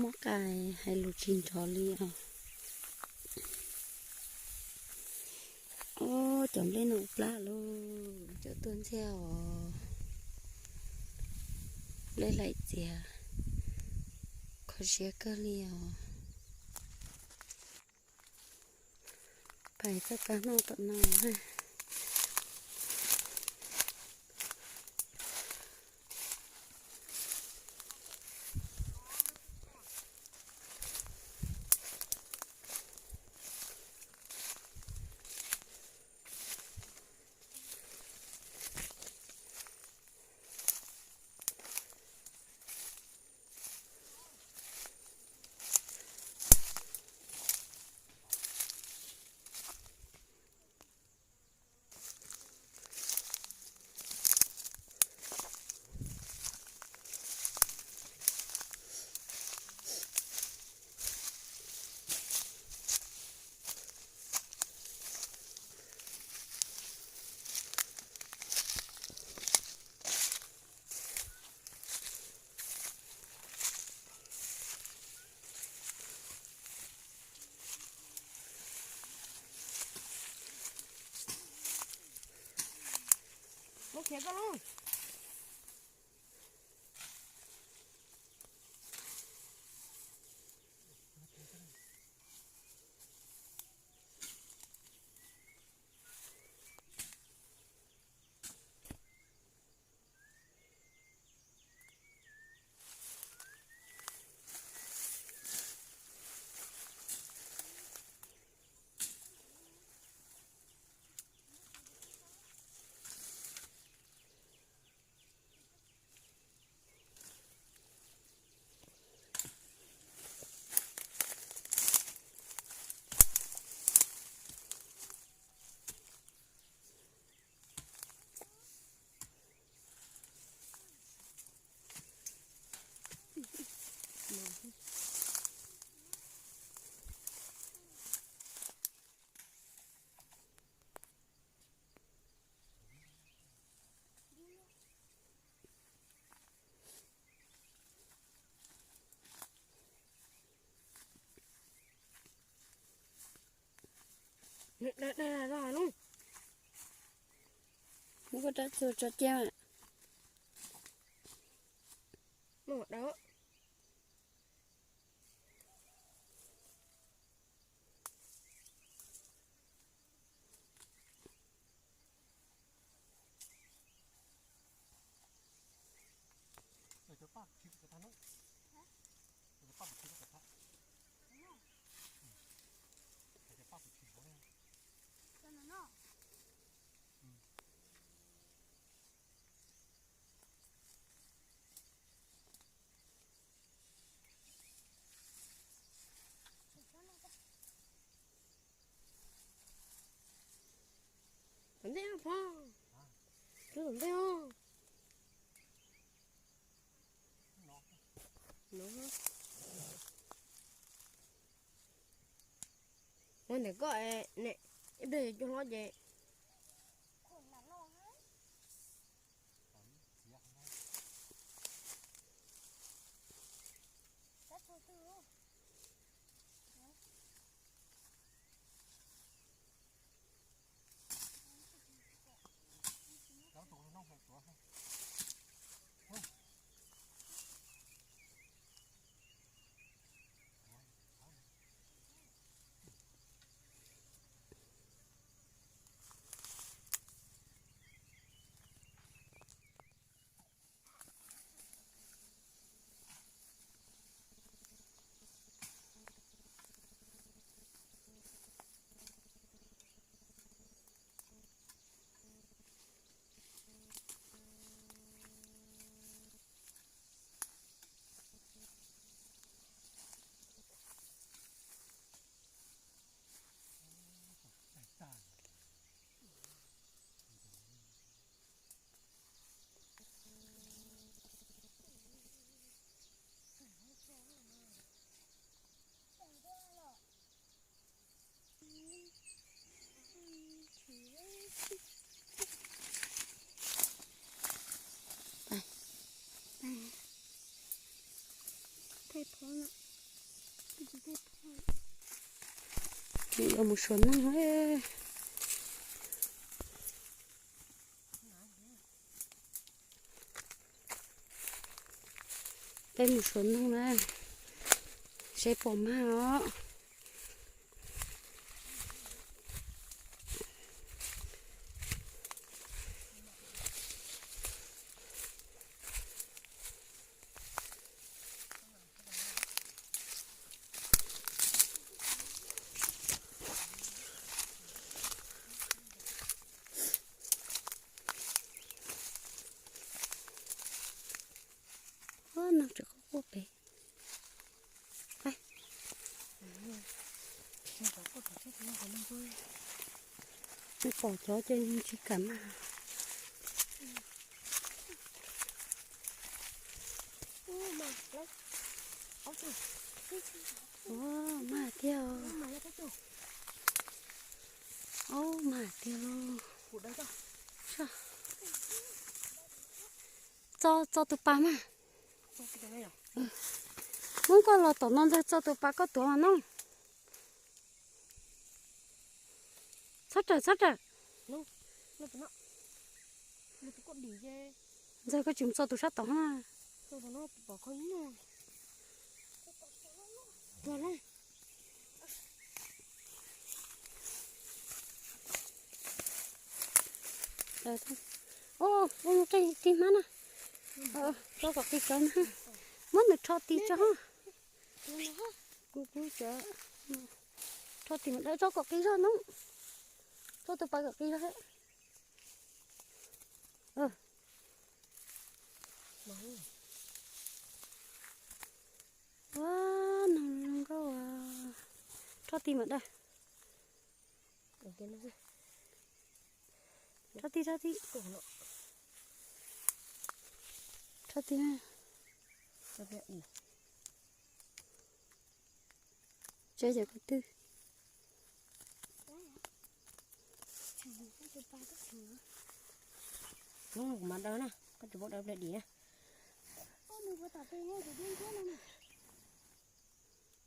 Muab qais hais lus tsis nrov li os. Ob, cov nplej no plab lauj, cov tuaj ntxiag os. Nplej hlaim txias, kho siab kawg li os. Pais txoj kab noj tom no. Muab khiav koj lub. Muab koj rab txuas tso cia. Muab daw. Tom ntej phob. Tom ntej os. Ua ntawm koj ne, ib pliag yuav cua hlob ces. Yuav mus suav noog. Peb mus suav noog na, seb puas mag os. Ua, noog tseem quaj quaj pem. Nws pom cov ces nws tsis kam mag. Ua, mag tiag. Ub, mag tiag lauj. Txo, txo tus pas mas. Muab koj los tom no ntxawg txo tus pas koj tuav mas no. Txhob rawm, txhob rawm. Ntxawg, koj tsis mus txo tus sab tod na. Ub, ub, qij hmab na. Tso kom qis cov na. Muab nws rho tis tso. Kuv, kuv, rho tis mas dawb, tso kom qis zog no. Tso tus pas kom qis zog. Ua, noog zoo nkauj. Rho tis mas dawb. Rho tis, rho tis. Rho tis. Tsev cov ko twg? Hnub no kuv mam daws na, koj tsis paub daws ple dim na.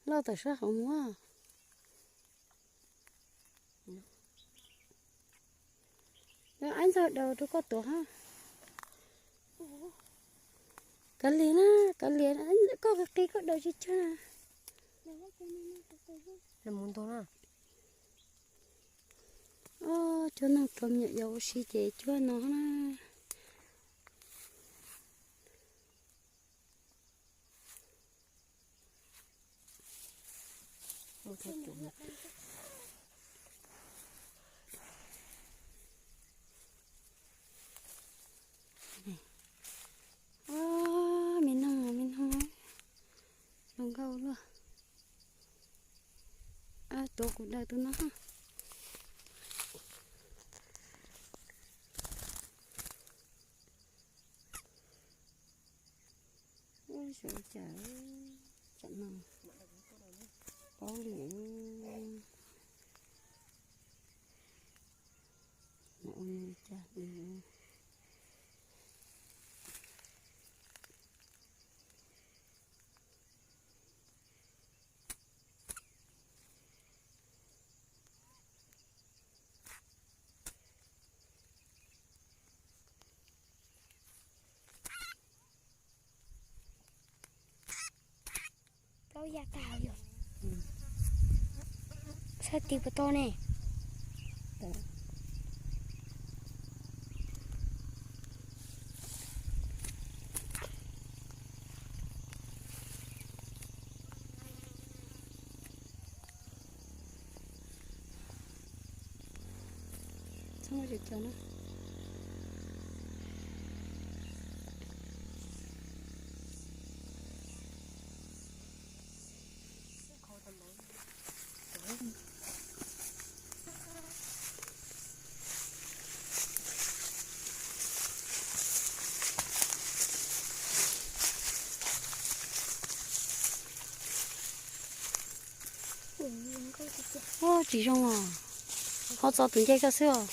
Loj tam sab hauv muab. Aib ntxawg daws rau koj tuav ha. Kav liam na, kav liam, koj qis qis koj daws tsis cag na. Mus ntog na. Cov noog rau me nyuam yaus ua si ces cuab no na. Me noog, me noog zoo nkauj luaj. Tuav kuv daws tus no. Ua cas, cas no paub li. Ua cas li. Plaub yaj tag yog. Sab tid puas tau ne? Ua tsis zoo os. Ho txo tus ncej koj xwb os.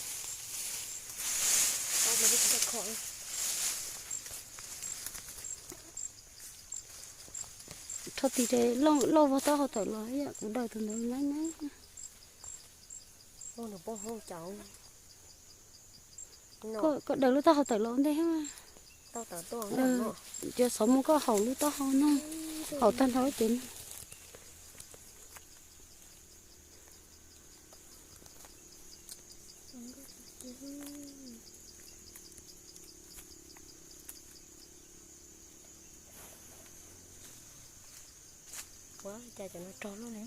Rho tis ces loj vog taub hau tawm los ib yam kuv daws tus ntawd nyab nyab. Koj daws lub taub hau tawm los ntej. Cov xov mus koj haus lub taub hau no, haus tag nrho ces no. Ua cas cov no rog luaj li.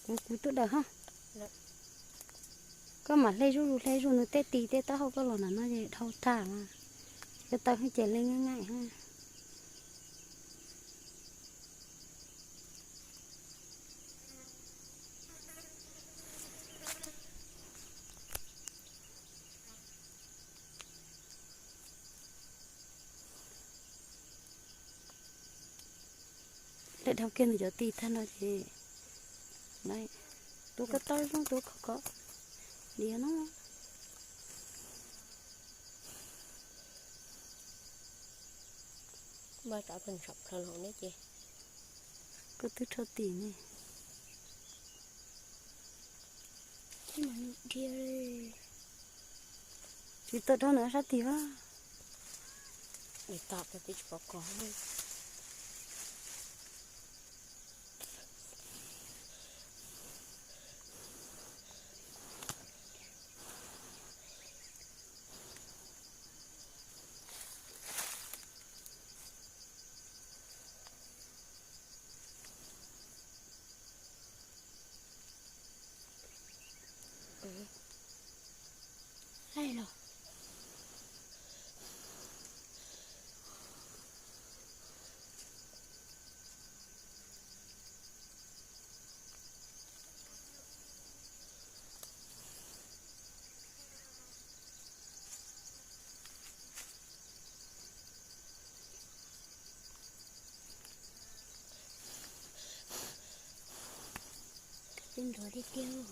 Kuv, kuv tuaj daws ha. Koj mam hle zuj zus hle zuj zus nws tej tis tej taub hau koj los ntawm no ces dhau tag mas. Koj taw ces hle nyob ngaim ha. Lawv dhau kiag nws cov tis tag no ces tuav koj taub zoo tuav khov khov diav no. Npaj tsam pheej saum plhaw los ne ces koj twb rho tim ne. Tsis tau rau nws sab tim os. Tsis lab qhov tim no.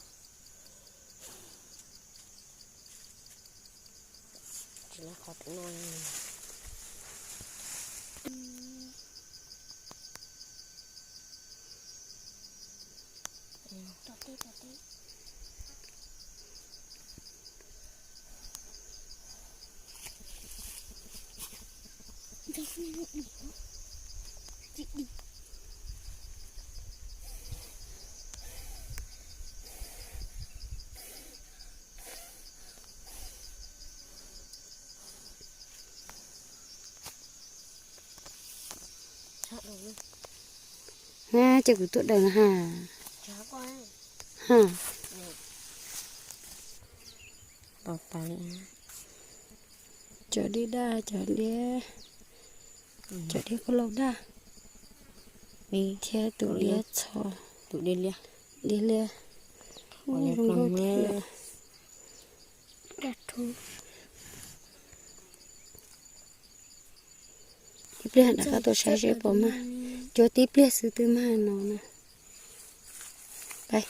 Ces kuv tuaj daws na ha. Ha. Cov dib daj, cov liab, cov dib qub laug daj thiab tus liab txho, tus dib liab, dib liab. Ua zoo nkauj thiab. Tib pliag rov qab tuaj saib seb puas mag. Cuag tib pliag xwb twb mag no na. Pais.